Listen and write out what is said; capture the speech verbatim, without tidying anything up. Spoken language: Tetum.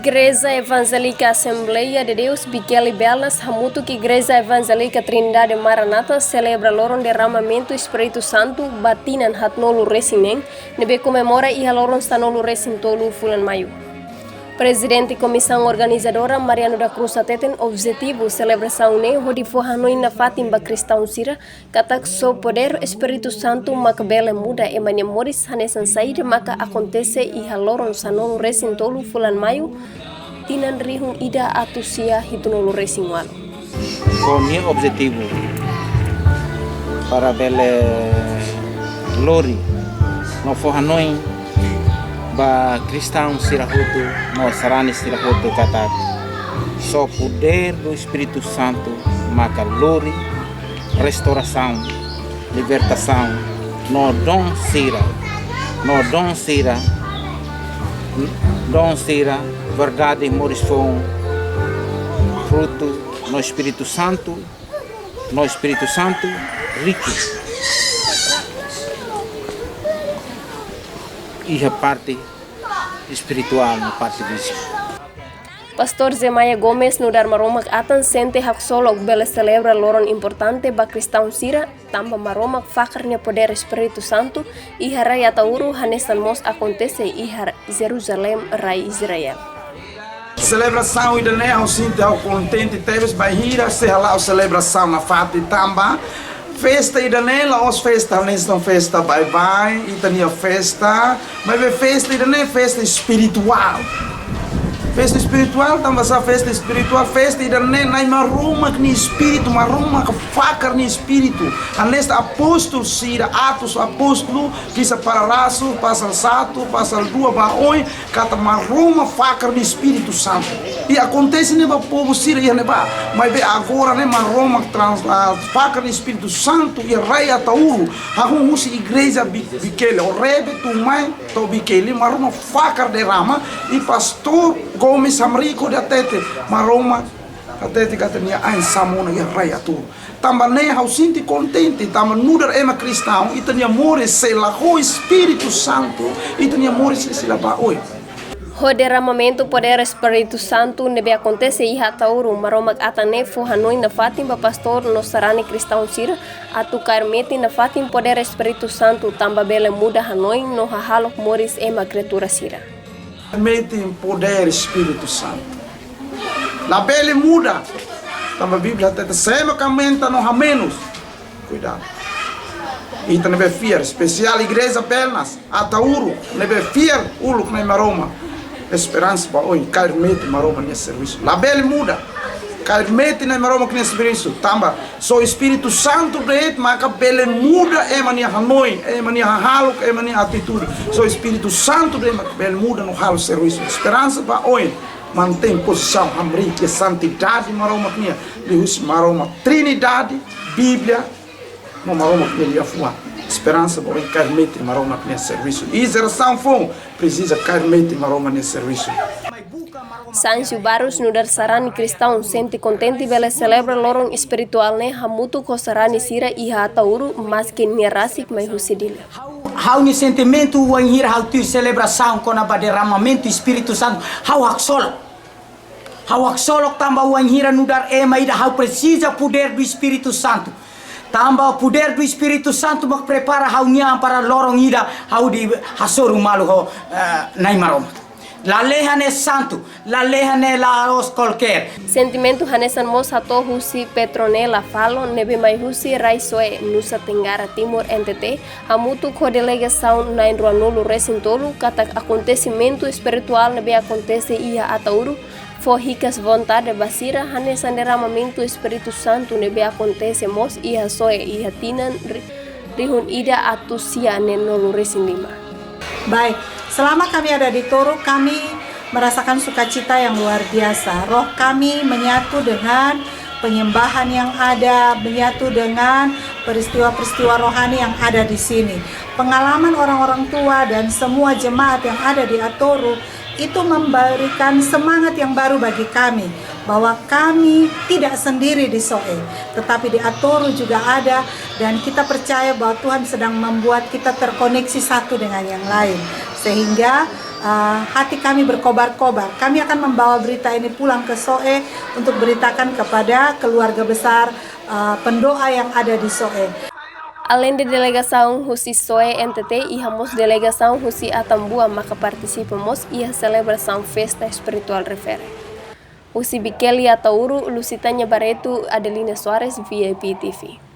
Igreja Evangélica Assembleia de Deus Vikeli Belas hamutuk Igreja Evangélica Trindade Maranata selebra loron derramamentu Espíritu Santu ba tinan haatnulu resin neen, ne'ebé komemora iha loron sanulu resin tolu fulan Maiu. Prezidente Komisaun Organizadora Mariano da Cruz hateten objetivu selebrasaun ne'e hodi fó hanoin nafatin ba kristaun sira katak só podér Espíritu Santu maka bele muda ema nia moris hanesan saida maka akontese iha loron sanulu resin tolu fulan Maiu, tinan rihun ida atus sia hitunulu resin ualu. Ho nia objetivu para bele lori no fó hanoin ba kristaun sira hotu no sarani sira hotu katak só podér do Espíritu Santu maka lori restaurasaun, libertasaun, no don sira, no don sira, don sira, verdade moris foun, frutu, no Espíritu Santu, no Espíritu Santu, riku. Iha parte espirituál, no parte fíziku. Pastór Zé Maia Gomes nu'udar Maromak atan sente haksolok bele selebra loron importante ba kristaun sira, tanba Maromak fakar nia podér Espíritu Santu iha rai Ataúru hanesan mós akontese iha Jeruzalém, rai Israel. Selebrasaun ida-ne'e ha'u sente ha'u kontente tebes bainhira sei hala'o selebrasaun nafatin tanba festa ida-ne'e la'ós festa hanesan festa baibain, ita-nia festa, maibé festa ida-ne'e festa espirituál. Festa espirituál, tanba sá festa espirituál, festa ida-ne'e Na'i Maromak nia Espíritu, Maromak fakar nia Espíritu. Hanesan apóstolu sira, Atos Apóstolu, Kisah Para Rasul, pasal satu, pasal dua ba oin, katak Maromak fakar nia Espíritu Santu. I akontese ne'e ba povu sira iha ne'ebá. Maibé agora ne'e Maromak trans-, ah, fakar nia Espíritu Santu iha rai Ataúru. Hahú husi igreja Bi-, Vikeli, Orebe, Tumai, to'o Vikeli, Maromak fakar derrama, i Pastór Gomes hamriik hodi hatete, Maromak hatete katak nia ain samona iha rai Ataúru. Tanba ne'e ha'u sente kontente, tanba nu'udar ema kristaun, ita-nia moris se la ho Espíritu Santu, ita-nia moris sei la ba oin. Ho derramamentu podér Espíritu Santu ne'ebé akontese iha Ataúru, Maromak atan ne'e fó hanoin nafatin ba pastór no sarani kristaun sira, atu kaer metin nafatin podér Espíritu Santu tanba bele muda hanoin no hahalok moris ema kriatura sira. Metin podér Espíritu Santu. Labele muda. Tanba Bíblia hatete, se ema aumenta no hamenus. Kuidadu. Ita ne'ebé fiar, espesiál igreja Belas, Ataúru, ne'ebé fiar uluk Na'i Maromak. Esperansa ba oin, kaer metin Maromak nia servisu. Labele muda. Kaer metin Na'i Maromak nia servisu. Tanba só Espíritu Santu de'it maka bele muda ema nia hanoin, ema nia hahalok, ema nia atitude. Só Espíritu Santu de'it maka bele muda no halo servisu. Esperansa ba oin, mantein pozisaun hamriik iha santidade Maromak nian, liuhusi Maromak Trinidade, Bíblia, no Maromak nia liafuan. Esperansa ba oin kaer metin Maromak nia servisu. I jerasaun foun presiza kaer metin Maromak nia servisu. Sancho Barros nu'udar sarani kristaun sente kontente bele selebra loron espirituál ne'e hamutuk ho sarani sira iha Ataúru, maski nia rasik mai husi Dili. Ha'u-nia sentimentu wainhira ha'u tuir selebrasaun kona-ba derramamentu Espíritu Santu, ha'u haksolok. Ha'u haksolok tanba wainhira nu'udar ema ida ha'u presiza podér do Espíritu Santu. Tanba podér do Espíritu Santu mak prepara ha'u-nia an para loron ida ha'u hodi hasoru malu ho, eh, Na'i Maromak. Lalehan ne'e santu, lalehan ne'e la'ós kualkér. Sentimentu hanesan mós hato'o husi Petronella Falo, ne'ebé mai husi rai Soe, Nusa Tenggara Timur, N T T, hamutuk ho delegasaun na'in-ruanulu-resin-tolu, katak akontesimentu espirituál ne'ebé akontese iha Ataúru fó hikas vontade ba sira hanesan derramamentu Espíritu Santu ne'ebé akontese mós iha Soe iha tinan ri-, rihun ida atus sia neenulu-resin-lima. Baik, selama kami ada di Toru, kami merasakan sukacita yang luar biasa. Roh kami menyatu dengan penyembahan yang ada, menyatu dengan peristiwa-peristiwa rohani yang ada di sini. Pengalaman orang-orang tua dan semua jemaat yang ada di Atoru itu memberikan semangat yang baru bagi kami, bahwa kami tidak sendiri di Soe, tetapi di Atoru juga ada, dan kita percaya bahwa Tuhan sedang membuat kita terkoneksi satu dengan yang lain, sehingga Ah, hati kami berkobar-kobar. Kami akan membawa berita ini pulang ke So'e untuk beritakan kepada keluarga besar, ah, pendoa yang ada di So'e. Alende delegasaun husi So'e N T T, iha mós delegasaun husi Atambua maka partisipa mós iha selebrasaun festa espirituál refere. Husi Bikeli, Ataúro, Lusitânia Barreto, Adelina Soares, V I P T V.